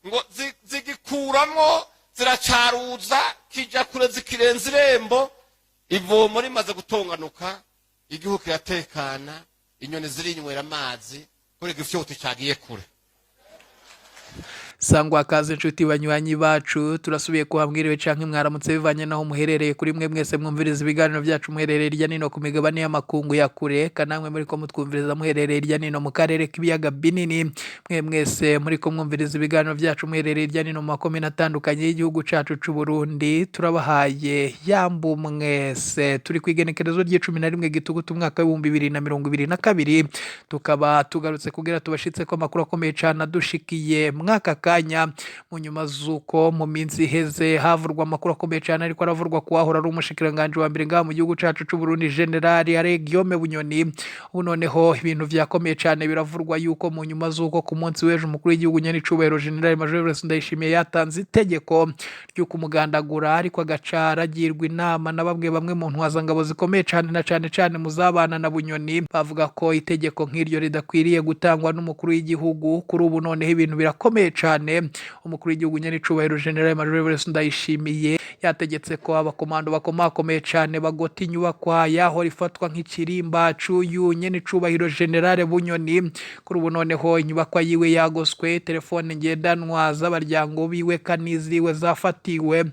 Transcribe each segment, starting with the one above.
Ngo zigikuramwo, ziracaruza, kija kure, zikirenza irembo. Ivomo rimaze gutonganuka, igihugu kiratekana, inyoni zirinywera amazi kubera igifyoti cagiye kure. Sangwa kaze, inshuti banywanyi bacu. Turasubiye kuba mwiriwe canke mwaramutse, bivanye naho muherereye. Kuri mwe mwese mwumviriza ibiganiro byacu muherereye hirya nino ku migabane y'amakungu ya kure, kanamwe muri ko mutwumviriza muherereye hirya nino mu karere k'ibiyaga binini, mwe mwese muri ko mwumviriza ibiganiro byacu muherereye hirya nino mu makomine atandukanye y'igihugu cacu c'u Burundi, turabahaye yambu mwese. Turi ku igenekerezo ry'icumi na rimwe Gitugutu, umwaka w'2022. Tukaba tugarutse kugira tubashitse ko amakuru akomeye cane adushikiye mwaka kanya, mu nyuma z'uko mu minsi iheze havurwa amakuru akomeye cane ariko aravurwa kuwahora ari umushikiranganji wa mbere ngaha mu gihugu cacu c'u Burundi, General Alain Guillaume Bunyoni. Ubu noneho ibintu vyakomeye cane, biravurwa yuko mu nyuma z'uko ku munsi w'ejo umukuru w'igihugu nyenicubahiro General Major Evariste Ndayishimiye yatanze itegeko ryo kumugandagura, ariko agaca aragirwa inama na bamwe bamwe mu ntwazangabo zikomeye cane, na cane cane mu zabana na Bunyoni, bavuga ko itegeko nk'iryo ridakwiriye gutangwa n'umukuru w'igihugu. Kuri ubu noneho ibintu birakomeye cane. Umukuru w'igihugu nyenicubahiro General Major Evariste Ndayishimiye yategetse ko abakomando bakomakomeye cane bagota inyubakwa yahora ifatwa nk'ikirimba c'uyu nyenicubahiro General Bunyoni. Kuri ubu noneho inyubakwa yiwe yagoswe, telefone ngendanwa z'abaryango biwe kaniziwe zafatiwe.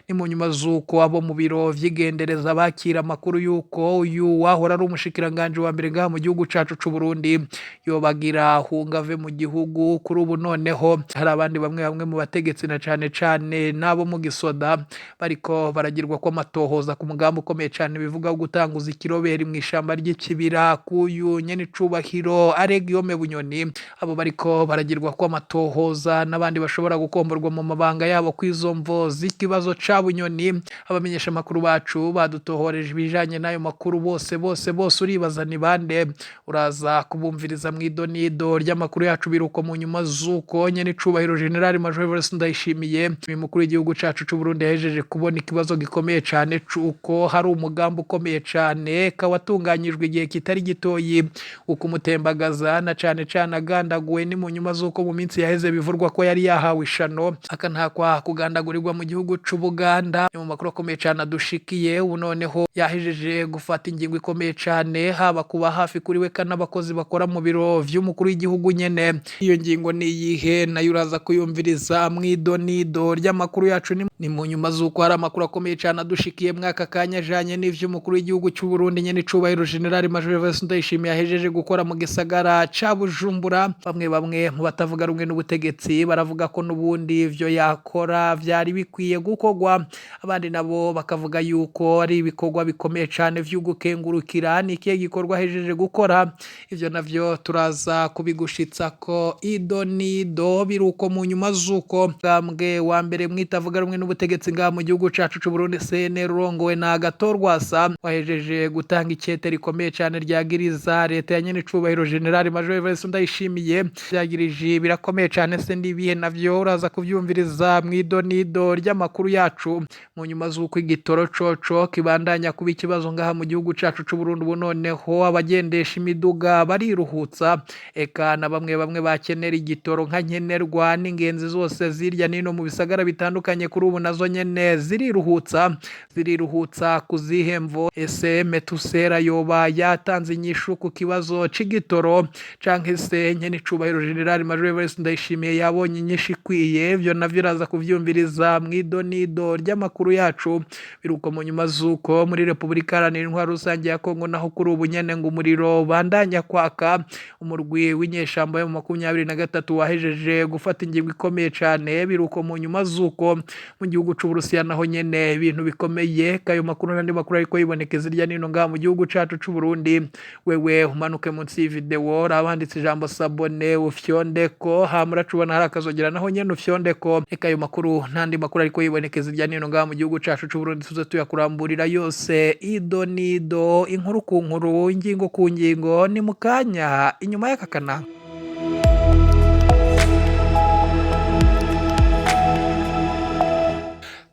Ni mu nyuma z'uko abo mu biro vy'igendereza bakira amakuru y'uko uyu wahora ari umushikiranganji wa mbere ngaha mu gihugu cacu c'u Burundi yobagira hunga ave mu gihugu. Kuri ubu noneho hari abandi bamwe bamwe mu bategetsi, na cane cane n'abo mu gisoda, bariko baragirwa ko amatohoza ku mugambi ukomeye cane bivuga gutanguza ikiroberi mu ishamba ry'ikibira kuyu nyenicubahiro Alain Guillaume Bunyoni. Abo bariko baragirwa ko amatohoza n'abandi bashobora gukomborwa mu mabanga yabo kw'izo mvo z'ikibazo ca Bunyoni. Abamenyesha amakuru bacu badutohoreje ibijanye n'ayo makuru bose bose bose. Uribaza ni bande? Uraza kubumviriza mu idonido ry'amakuru yacu. Biruko mu nyuma z'uko nyenicubahiro General Major Evariste Ndayishimiye, uyu mukuru w'igihugu cacu c'u Burundi, yahejeje kubona ikibazo gikomeye cane c'uko hari umugambi ukomeye cane kawatunganyijwe igihe kitari gitoyi ukumutembagaza, na cane cane agandaguwe. Ni mu nyuma z'uko mu minsi yaheze bivurwa ko yari yahawe ishano, akantakwa kugandagurirwa mu gihugu c'Ubuganda. Ni mu makuru akomeye cane adushikiye. Ubu noneho yahejeje gufata ingingo ikomeye cane, haba kuba hafi kuri we n'abakozi bakora mu biro vy'umukuru w'igihugu nyene. Iyo ngingo ni iyihe? Nayo uraza kuyumviriza mw'idonido ry'amakuru yacu. Ni mu nyuma z'uko hari amakuru akomeye cane adushikiye mwaka kanya ajanye n'ivy'umukuru w'igihugu c'u Burundi nyene icubahiro General Major Evariste Ndayishimiye yahejeje gukora mu gisagara ca Bujumbura. Bamwe bamwe mu batavuga rumwe n'ubutegetsi baravuga ko n'ubundi ivyo yakora vyari bikwiye gukorwa, abandi nabo bakavuga yuko ari ibikorwa bikomeye cane vy'ugukengurukira. Ni ikihe gikorwa ahejeje gukora? Ivyo navyo turaza kubigushitsa ko ido nido. Biruko mu nyuma z'uko bwambwe wa mbere mwitavuga rumwe n'ubutegetsi ngaha mu gihugu cacu c'u Burundi, CNL, urongowe na Agathon Rwasa, wahejeje gutanga ikete rikomeye cane ryagiriza leta ya nyenicubahiro General Major Evariste Ndayishimiye. Vyagirije birakomeye cane se ndibihe? Navyo uraza kuvyumviriza mw'ido nido ry'amakuru yacu. Mu nyuma z'uko igitoro coco kibandanya kuba ikibazo ngaha mu gihugu cacu c'u Burundi, ubu noneho abagendesha imiduga bariruhutsa, eka na bamwe bamwe bakenera igitoro nka nkenerwa, n'ingenzi zose zirya nino mu bisagara bitandukanye, kuri ubu nazo nyene ziriruhutsa. Ziriruhutsa ku zihe mvo? Ese Metusera yoba yatanze inyishu ku kibazo c'igitoro, canke se nyenicubahiro General Major Evariste Ndayishimiye yabonye inyishu ikwiye? Ivyo navyo uraza kuvyumviriza mw'idonido ry'amakuru yacu. Biruko mu nyuma z'uko muri Repubulika Iharanira Intwaro Rusange ya Kongo naho kuri ubu nyene ngo umuriro bandanya kwaka, umurwi w'inyeshamba yo mu 23 wahejeje gufata ingingo ikomeye cane. Biruko mu nyuma z'uko mu gihugu c'Uburusiya naho nyene ibintu bikomeye. Kayo makuru n'andi makuru ariko yibonekeza irya nino ngaha mu gihugu cacu c'u Burundi, wewe umanuke munsi y'ivideo, urabanditse ijambo "s'abonner", ufyondeko, hama uracubona hari akazogera, naho nyene ufyondeko. Eka ayo makuru n'andi makuru ariko yibonekeza irya nino ngaha mu gihugu cacu c'u Burundi tuze tuyakuramburira yose, ido nido, inkuru ku nkuru, ingingo ku ngingo. Ni mu kanya inyuma y'aka kanama.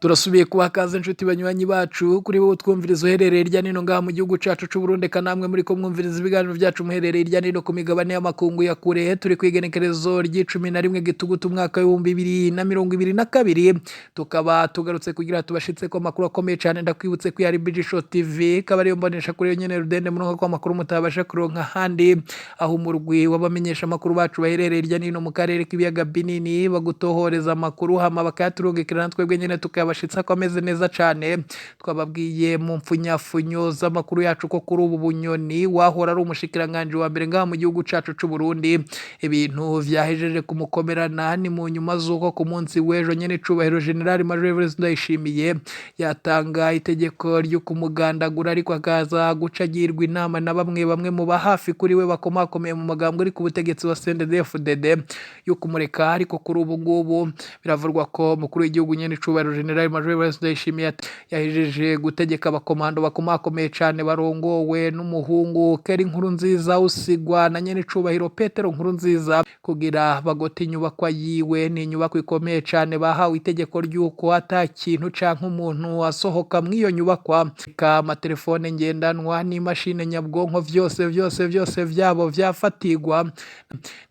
Turasubiye kubaha kaze inshuti banywanyi bacu, kuri wowe twumviriza uherereye hirya nino ngaha mu gihugu cacu c'u Burundi, eka namwe muriko mwumviriza ibiganiro vyacu muherereye hirya nino ku migabane y'amakungu ya kure. Turi kw'igenekerezo ry'icumi na rimwe Gitugutu umwaka w'2022, tukaba tugarutse kugira tubashitse ko amakuru akomeye cane. Ndakwibutse ko yari BG Show TV, ikaba ariyo mbonesha kuri yo nyene rudende muronka ko amakuru mutabasha kuronka ahandi, aho umurwi w'abamenyesha amakuru bacu baherereye hirya nino mu karere k'ibiyaga binini bagutohoreza amakuru, hama bakayaturungikira, twebwe nyene tukayabashitsa ko ameze neza cane. Twababwiye mu mpfunyafunyo z'amakuru yacu ko kuri ubu Bunyoni wahora ari umushikiranganji wa mbere ngaha mu gihugu cacu c'u Burundi ibintu vyahejeje kumukomerana. Ni mu nyuma z'uko ku munsi w'ejo nyene icubahiro General Major Evariste Ndayishimiye yatanga itegeko ryo kumugandagura, ariko akaza guca agirwa inama na bamwe bamwe mu ba hafi kuri we bakomakomeye mu magambo ari ku butegetsi wa CNDD-FDD yo kumureka. Ariko kuri ubu ngubu biravurwa ko umukuru w'igihugu nyene icubahiro General Major Evariste Ndayishimiye yahejeje gutegeka abakomando bakomakomeye cane barongowe n'umuhungu Keri Nkurunziza usigwa na nyene icubahiro Petero Nkurunziza kugira bagote inyubakwa yiwe. Ni inyubakwa ikomeye cane, bahawe itegeko ry'uko ata kintu canke umuntu asohoka mw'iyo nyubakwa, ka amatelefone ngendanwa n'imashini nyabwonko vyose vyose vyose vyabo vyafatirwa.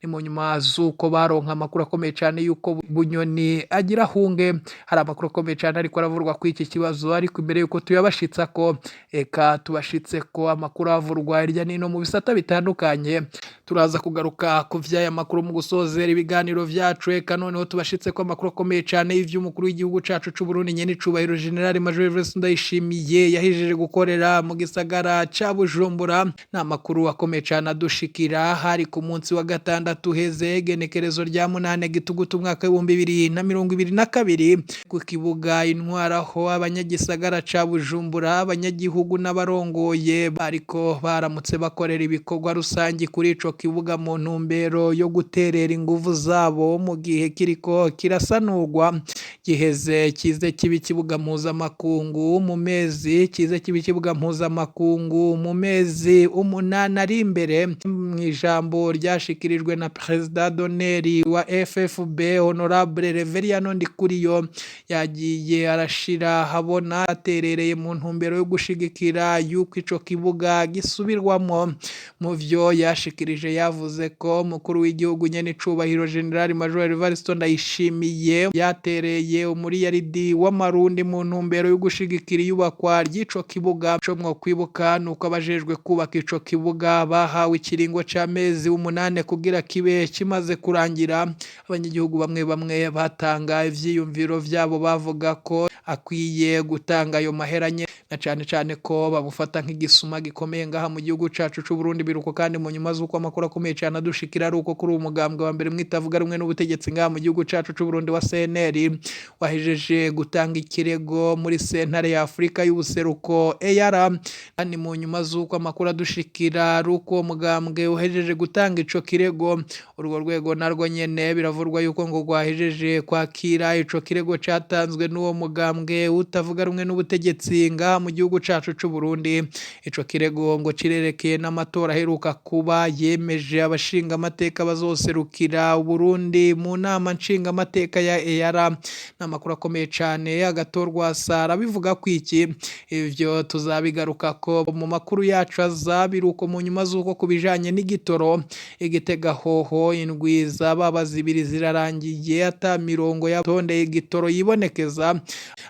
Ni mu nyuma z'uko baronka amakuru akomeye cane y'uko Bunyoni agira ahunge. Hari amakuru akomeye cane ariko aravurwa kuri iki kibazo, ariko imbere y'uko tuyabashitsa ko, eka tubashitse ko amakuru avurwa hirya nino mu bisata bitandukanye. Turaza kugaruka ku vy'aya makuru mu gusozera ibiganiro vyacu. Eka noneho tubashitse ko amakuru akomeye cane y'ivy'umukuru w'igihugu cacu c'u Burundi nyene icubahiro General Major Evariste Ndayishimiye yahejeje gukorera mu gisagara ca Bujumbura. Ni amakuru akomeye cane adushikira hari ku munsi wa gatandatu uheze, igenekerezo rya 8 Gitugutu umwaka w'2022, ku kibuga Intwaraho abanyagisagara ca Bujumbura, abanyagihugu n'abarongoye bariko baramutse bakorera ibikorwa rusangi kuri ico kibuga mu ntumbero yo guterera inguvu zabo mu gihe kiriko kirasanurwa, giheze kize kiba ikibuga mpuzamakungu mu mezi kize kiba ikibuga mpuzamakungu mu mezi 8 ari imbere. Mu ijambo ryashikirijwe na Perezida d'honneur wa FFB, Honorable Reveriyano Ndikuriyo, yagiye arashira habona aterereye mu ntumbero yo gushigikira yuko ico kibuga gisubirwamo. Mu vyo yashikirije, yavuze ko umukuru w'igihugu nyene icubahiro General Major Evariste Ndayishimiye yatereye umuriyaridi w'amarundi mu ntumbero yo gushigikira iyubakwa ry'ico kibuga. Ico mwokwibuka nuko abajejwe kubaka ico kibuga bahawe ikiringo c'amezi 8 kugira kibe kimaze kurangira. Abanyagihugu bamwe bamwe batanga ivyiyumviro vyabo, bavuga ko akwiye gutanga ayo mahera nye, na cane cane ko bamufata nk'igisuma gikomeye ngaha mu gihugu cacu c'u Burundi. Biruko kandi mu nyuma z'uko amakuru akomeye cane adushikira ari uko kuri uwo mugambwe wa mbere mwitavuga rumwe n'ubutegetsi ngaha mu gihugu cacu c'u Burundi wa CNL wahejeje gutanga ikirego muri sentare ya Afurika y'ubuseruko EAR. Ni mu nyuma z'uko amakuru adushikira ari uko uwo mugambwe uhejeje gutanga ico kirego, urwo rwego narwo nyene biravurwa yuko ngo rwahejeje kwakira ico kirego catanzwe n'uwo mugambwe utavuga rumwe n'ubutegetsi ngaha mu gihugu cacu c'u Burundi. Ico kirego ngo cirerekeye n'amatora aheruka kuba yemeje abashinga amateka bazoserukira Uburundi mu nama nshinga amateka ya EAR. N'amakuru akomeye cane agatorwa sara bivuga ko iki ivyo tuzabigarukako mu makuru yacu aza. Biruko mu nyuma z'uko ku bijanye n'igitoro, Igitega hoho indwi z'ababa 2 zirarangiye ata mirongo yatondeye igitoro yibonekeza.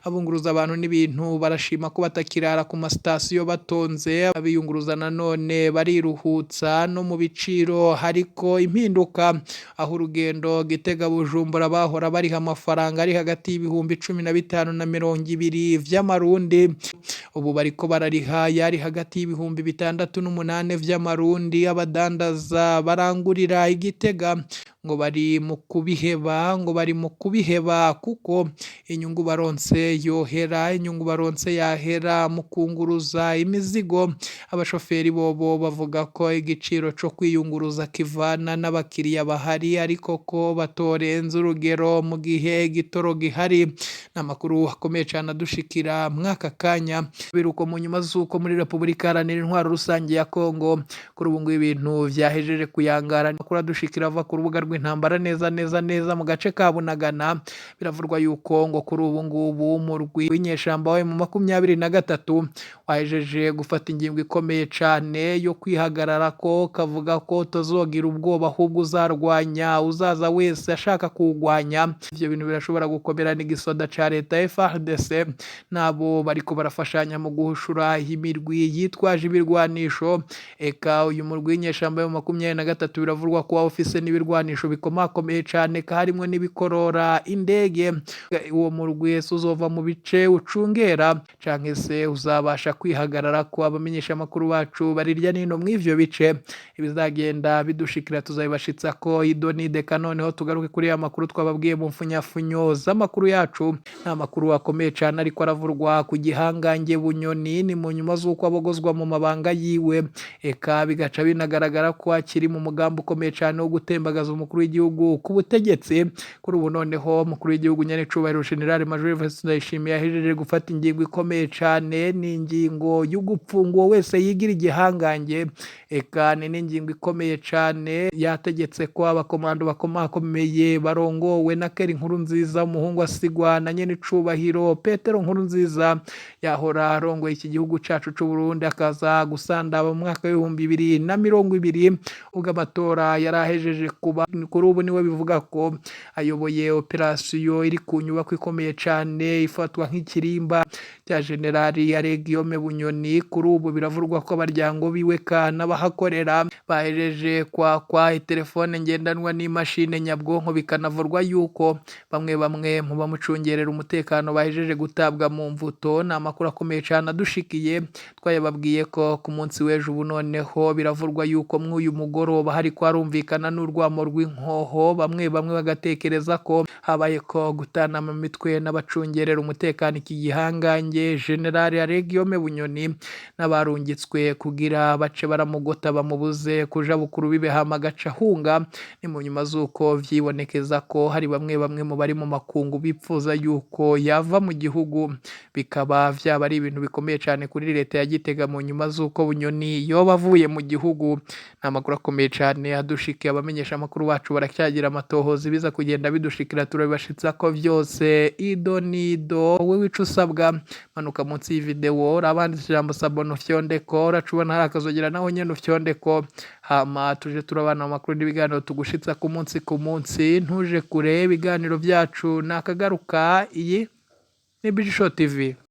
Abunguruza abantu n'ibintu barashima ko batakirara ku masitasiyo batonze, abiyunguruza nanone bariruhutsa. No mu biciro hariko impinduka, aho urugendo Gitega Bujumbura bahora bariha amafaranga ari hagati y'ibihumbi 15 na 20 vy'amarundi, ubu bariko barariha yari hagati y'ibihumbi 6 n'umunane vy'amarundi. Abadandaza barangurira Igitega ngo bari mu kubiheba, ngo bari mu kubiheba kuko inyungu baronse yohera, inyungu baronse yahera mu kunguruza imizigo. Abashoferi bobo bavuga ko igiciro co kwiyunguruza kivana n'abakiriya bahari, ariko ko batorenza urugero mu gihe igitoro gihari. N'amakuru akomeye cane adushikira mwaka kanya. Biruko mu nyuma z'uko muri Repubulika Iharanira Intwaro Rusange ya Kongo kuri ubu ngubu ibintu vyahejeje kuyangara. Amakuru adushikira ava ku rubuga rw'intara intambara neza neza neza mu gace ka Bunagana. Biravurwa yuko ngo kuri ubu ngubu umurwi w'inyeshamba wa M23 wahejeje gufata ingingo ikomeye cane yo kwihagarara ko kavuga ko tozogira ubwoba, ahubwo uzarwanya uzaza wese ashaka kuwugwanya. Ivyo bintu birashobora gukomera n'igisoda ca leta FARDC nabo bariko barafashanya mu guhushura imirwi yitwaje ibirwanisho. Eka uyu murwi w'inyeshamba wa 23 biravurwa ko ufise n'ibirwanisho bikomakomeye cane, harimwo n'ibikorora indege. Uwo murwi ese uzova mu bice ucungera canke se uzabasha kwihagarara? Ko abamenyesha amakuru bacu bari hirya nino mw'ivyo bice, ibizagenda bidushikira tuzabibashitsa ko idonideka. Noneho tugaruke kuri ya makuru twababwiye mu mfunyafunyo z'amakuru yacu. Nta makuru akomeye cane ariko aravurwa ku gihangange Bunyoni, ni mu nyuma z'uko abogozwa mu mabanga yiwe, eka bigaca binagaragara ko akiri mu mugambi ukomeye cane wo gutembagaza umukuru w'igihugu ku butegetsi. Kuri ubu noneho umukuru w'igihugu nyenecubahiro General Major Evariste Ndayishimiye yahejeje gufata ingingo ikomeye cane, ni ingingo y'ugupfunga uwo wese yigira igihangange. Eka ni n'ingingo ikomeye cane, yategetse ko abakomando bakomakomeye barongowe na Keri Nkurunziza, umuhungu asigwa na nyenecubahiro Petero Nkurunziza yahora arongoye iki gihugu cacu c'u Burundi, akaza gusandaba mu mwaka w'2020 ubwo amatora yari ahejeje kuba. Kuri ubu niwe bivuga ko ayoboye operasiyo iri ku nyubako ikomeye cane ifatwa nk'ikirimba cya Generali Guillaume Bunyoni. Kuri ubu biravurwa ko abaryango biwe n'abahakorera bahejeje kwakwa telefone ngendanwa n'imashini nyabwonko, bikanavurwa yuko bamwe bamwe mu bamucungerera umutekano bahejeje gutabwa mu mvuto. Ni amakuru akomeye cane adushikiye, twayababwiye ko ku munsi w'ejo. Ubu noneho biravurwa yuko mw'uyu mugoroba hariko harumvikana n'urwamo rw'inkoho, bamwe bamwe bagatekereza ko habaye ko gutana mu mitwe n'abacungerera umutekano iki gihangange General Guillaume Bunyoni n'abarungitswe kugira bace baramugota bamubuze kuja bukuru bibe, hama agaca ahunga. Ni mu nyuma z'uko vyibonekeza ko hari bamwe bamwe mu bari mu makungu bipfuza yuko yava mu gihugu, bikaba vyaba ari ibintu bikomeye cane kuri leta ya Gitega mu nyuma z'uko Bunyoni yoba avuye mu gihugu. Ni amakuru akomeye cane adushikiye, abamenyesha amakuru bacu baracyagira amatohoza, biza kugenda bidushikira turabibashitsa ko vyose ido nido. Wewe ico usabwa, manuka munsi y'ivideo, urabanditse ijambo s'abonner, ufyondeko, uraca ubona hari akazogera, naho nyene ufyondeko, hama tuje turabana amakuru n'ibiganiro tugushitsa ku munsi ku munsi. Ntuje kure, ibiganiro vyacu nakagaruka. Iyi ni Bijisho TV.